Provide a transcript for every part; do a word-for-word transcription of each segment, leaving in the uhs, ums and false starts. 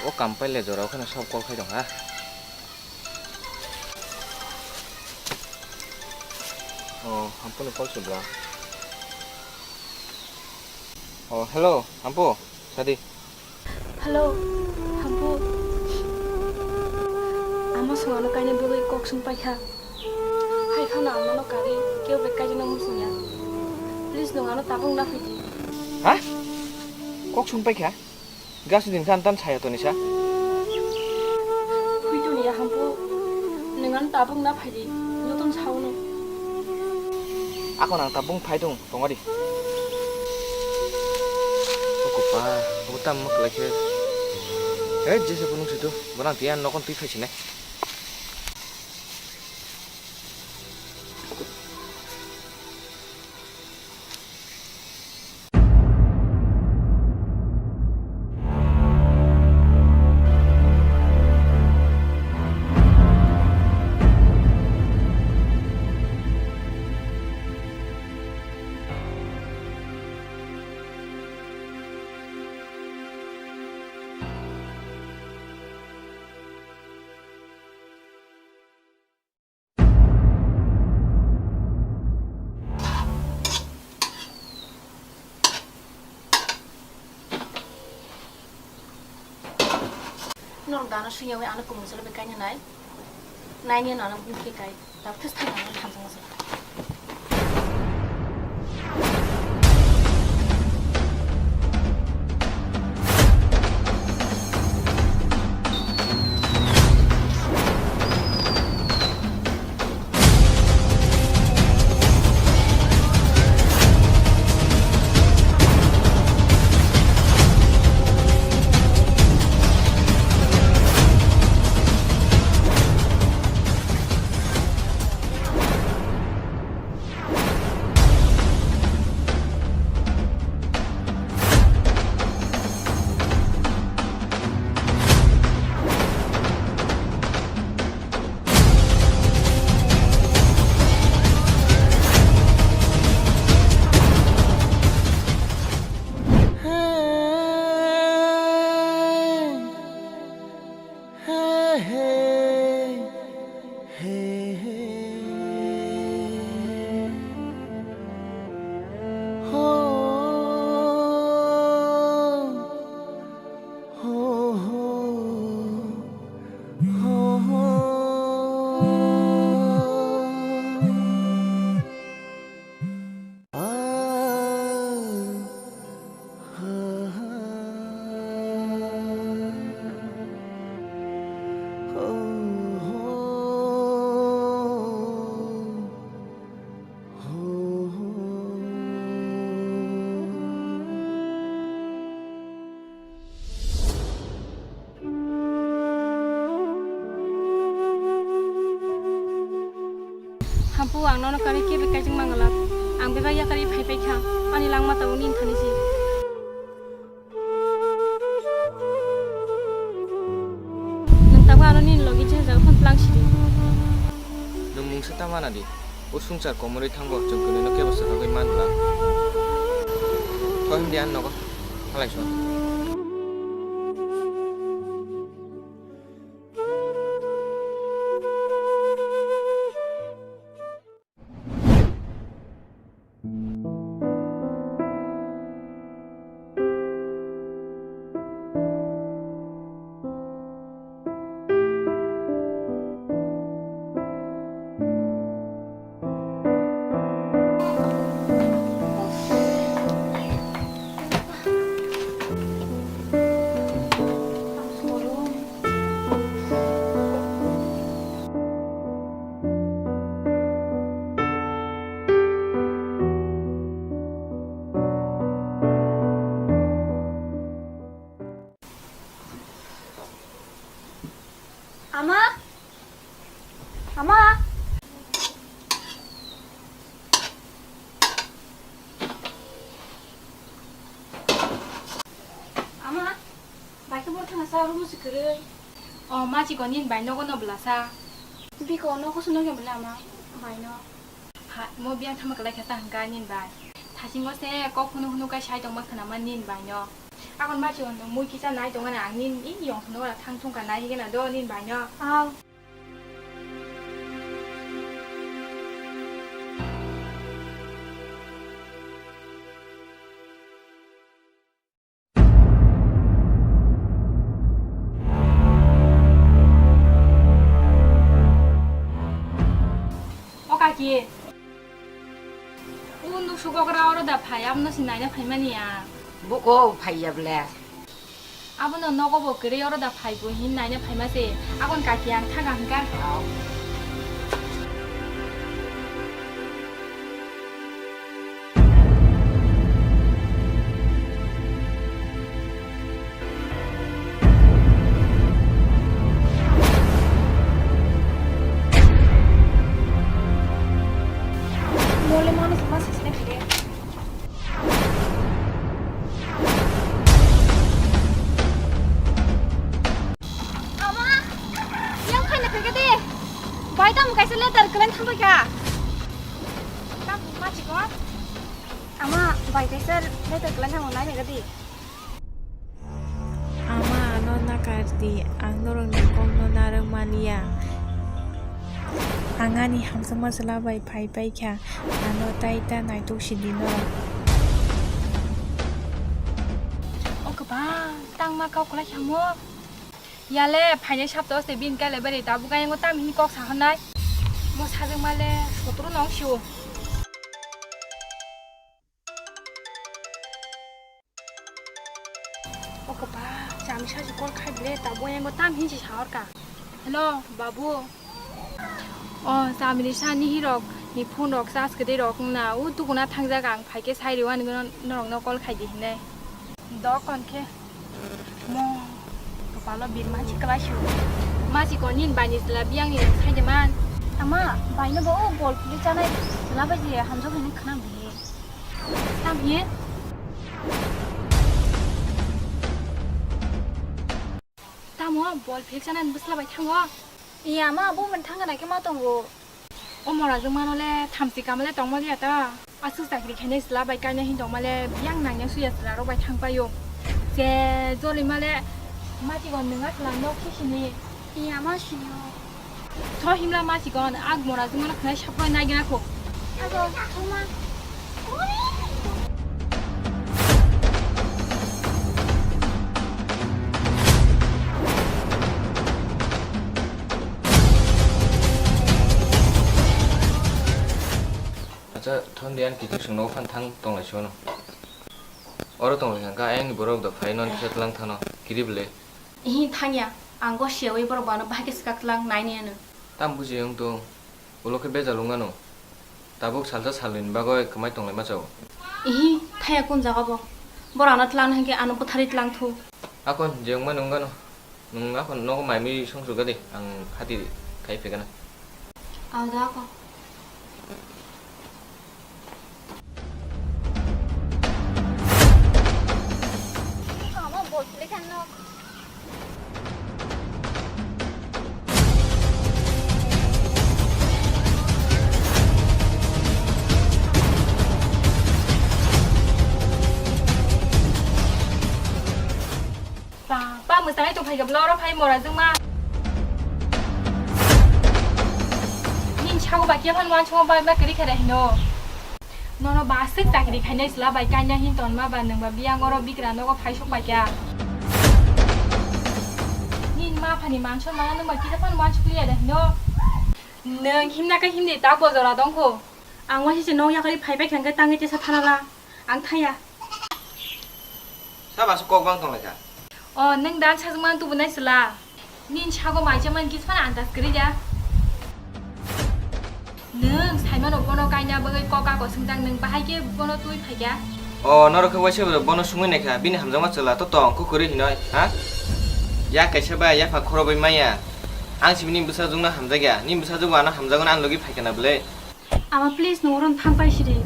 O kam paile jora okheno sob call khai tong ha. O, Hampu ni call sibla. O, hello, Hampu, sadi. Hello, Hampu. Ama songano kainwi bagwi kok sung paikha. Hai phano ang nono karwi kebo bai kaijakno muchungya. Please, nwng ano tabuk na phaidi. Ha? Kok sung paikha? Gas din khan tan saya to nisa. Phuitu niya Hampu. Nwng ano tabuk na phaidi. Joton saono. Ako nang tabuk phai tong tongari. O kupa, o tam mak lai khe. Eh, jese kunung situ. Bonang tiyan nokon twi phai sine. Norok dano swiyawi ano kumung chwlwi kaina nai. Naini ano bini khe kai. Tabuk thwsthang ano thamsong masa. Hampu, ang nono karwi kebo kaijak mangalak. Ang bebak yakarwi phai paikha. Ani langma tabuk nini thani si. Nwng tabuk ano nini logi je jaga phano tlang sidi. Nwng mungsa ta mana di. O swngchar komorwi thango, chwng kwnwino kebo swkagwi manglak. Thoi himdi ani nogo. Halai son. Ama? Ama? Ama? Bai khe bo thangsa aro musi kwrwi. O, ma chikon nini bai nogo no bwlasa. Biko nogo se nokya bwle ama bai no. Ha, mo biyang thangma kwlai kha ta hwnkha nini bai. Thasingo se kok hunu hunu kai sai tongma khwnama nini bai no. Akon machi on mui kisa nai tongana ang nin i yong thono wala thang thung ka nai higena do nin bai no. Aw. O kaki. O nusuk okra oro da phai, abono se naina phaimani ang. Buko phaiya ble. Abono nogo bo kwrwi oro da phai bo hin naina phaima se. Aboni kaki ang thaga hwnkha. Mole mano sama sisine phire. Ama, yang khaina phege de. Bai tamo kaisa letter kwlai thangbai kha. Tamo ma chikon? Ama, bai kaisa letter kwlai thangbai nai phege de. Ama ano nakardi, ang norokni kokno narwk manya. Ang ani hamjakma chwla bai phai paikha, ano tai ta naitok sidi norok. O kwbang tangma kok kwlai kha mo. Yale phainai sapta o se bini kailai bari tabuk ayang o tamhini kok sahornai. Mo sajwkma le sotoro nong sio. O kwbang, chami sachi call khai ble, tabuk ayang o tam hinsi sahorka. Hello, babu. O, chami ni sani hirok ni phone rok charge kwdwi rok wngna, o tukuna thangjak ang phaikhe sai rwani norokno call khai di hinai. Dok kon khe. Mo, kwpalo bir mansi kwlai su. Masi kon nin bai ni chwla biyang ni sai de man. Ama, bai no bo o bol pili chanai chwla bai je hamjak hinwi khwnam di. Tam hiye? Tamo bol philsa nani bwsla bai thango? Iya ma, bo mani thangna khe ma tongo. O mora jwk mano le thamchi kama le tongma liya ta. Aswk chakri khainai chwla bai kainai hin tongma le biyang nangya suya chwla rok bai thang paio. Je joli ma le mati gon nwnga chwla nok khe sini. Iya ma sini o. Tho himla ma sikon, ak mora jwk mano khwnai saproi nai gana kho. Ago, thuma. Acha, thon diyan kithi sungno phan thang tonglai sono. Oro tonglai kha, ayang ni borok da phai non khe tlang thano, kirib le. Ihi thangya, ang go siyawi borok bano bahai khe swkak tlang naini ano. Tam buji wng tong, ulo khe bejal wng ano. Tabuk salsa salni bagwi kwmai tonglai ma chao. Ihi thaya kun jaga bo. Borok ano tlang hwnkhe ano bwtharwi tlang thu. Akon je wngmani wng ano. Nwng akon nogo mai mui song suga de, ang khati khai phegana. Aw da akon. Pa, pa, mwsai tong phai khe bwla oro phai mora jwkma. Nini sago ba khe phan uansukma ba ma kwrwi khe da hino. Nono ba aswk chakri khainai chwla bai kanya hin tonma ba nwng ba biyang oro bikra nogo phai sok pai kha. Nini ma phani man son mano nwng ba kisa phan uansuk liya da hino. Nwng himna khe himdi ta bojora tong kho. Ang waisa se nok yakarwi phai pai kha hwnkhe tangwi tesa thanala. Ang thaya. Sabo aswk kok bang tong lai kha? O, nwng dan sajwkmani tubunai chwla. Nini sago mai chamani kisa phano andas kwrwi da. Nwng saimano bono kaina bagwi kok kako swngjak, nwng bahai khe bono twi phai kha? O, norok khe waisa bono sungwi nai kha, bini hamjakma chwla to tong kho kwrwi hinoi, ha? Ya kaisa ba yapha khorobwi maya. Ang simi nini bwsajwkno hamjakya, nini bwsajwkbo ano hamjakgwno ani logi phai kha na bwle? Ama, please, nwng oro thang pai sidi.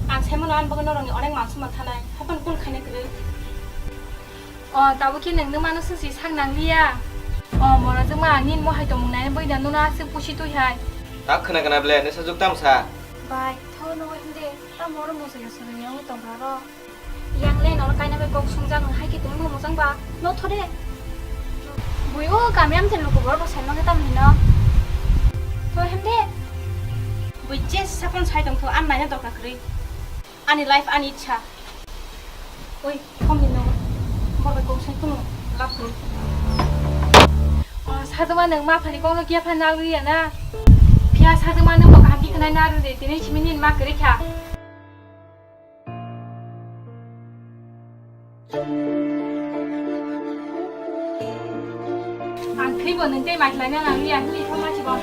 Ang saimano ani bagwi norokni onek mansukma thanai, haphano cool khaina kwrwi. O, tabuk khe nwng nwmano swngsi sak nangliya. O, mora jwkma ang nini mohai tongmung naina bagwi da nono aswk pusi twi hai. Tak khwna khwna ble, nisa juk tam sa. Bai, tho nogo himde, tamo oro moso ya swrwngya wng tongkha ro. Yang le nono kaina bai kok sungjak, hai khe tongwi mujang ba. No thode. Bui o kami am ten luku bor bo sen no tam hino. To hem de. Bui je sapon sai tong tho, an naina dorkar kwrwi. Ani life ani ichha. Oi, kom hino. Bor bai kok sen tong lap kwrwi. O, sajwma nwng ma phani kok no kia phan na wi ya na. Phiya sajwma nwng bo kaham ki khnai na ru de, tini simi nin ma kwrwi kha. Ang khwi bo nwng tei mai khlai na nang ya, hwnwi thangma si bo.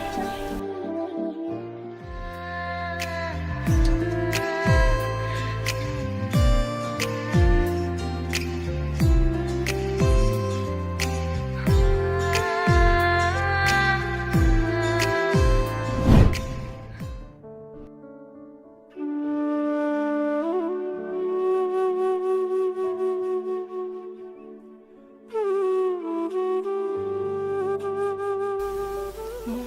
Mo,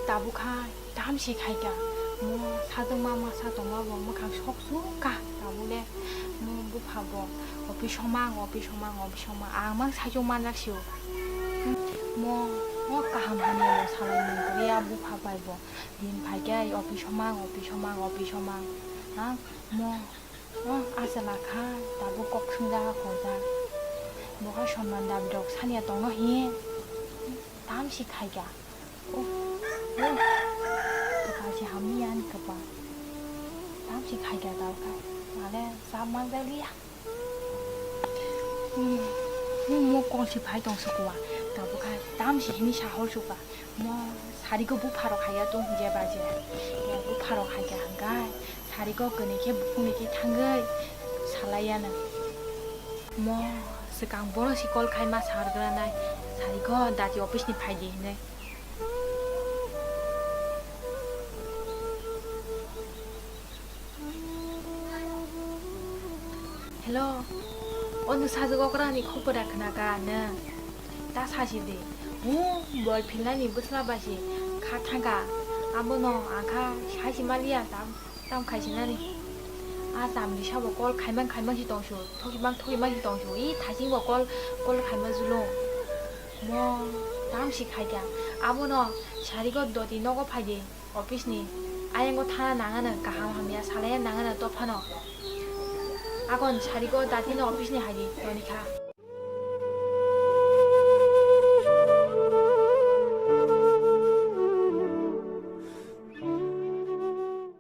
tabuk hai, tamsi khaikha. Mo, sajwkma masa tongma bo mwkhang sok sukha. Tabuk le, mo, bupha bo, office o mang, office o mang, office o mang. Ang mang saichung manjak sio. Mo, mo kaham hamya bo salai mung ya bupha bai bo. Din phaikhe office o mang, office o mang, office o mang. Ha? Mo, mo, achwla kha, tabuk kok swngjak kha khojak. Bo kha sonman dabi rok saniya tongno hiye. Tamsi khaikha. Oh, oh. Kwpal se hamya ani kwpal. Tamsi khaikha tabuk kha. Male chap manjak liya. Hmm, hmm, mo call si phai tong sukwa. Tabuk kha tamsi hini sahor sukha. Mo sari ko bupharok haya tong je baje. Mo bupharok haya hangkai. Sari ko kani khe bukung ni khe thangwi salaiya na. Mo swkang boro si call khai ma sargranai. Sari ko dati office ni phai di hinwi. Hello, o nwng sajwk okrani khopora khna ka nwng? Ta sasi di. Hum, bol philnani bwsla basi kha thangka. Abono ang kha saisi maliya tam, tam khaisinani. A tamni sabo call khaimang khaimang si tongsu, thokimang thokimang si tongsu. I thasing bo call, call khaima julung. Mo, tamsi khaikha. Abono sari ko doti nogo phaidi. Office ni ayang o thana nangano kaham hamya salai nangano tophano. Akon sari ko dati no office ni haidi tonikha.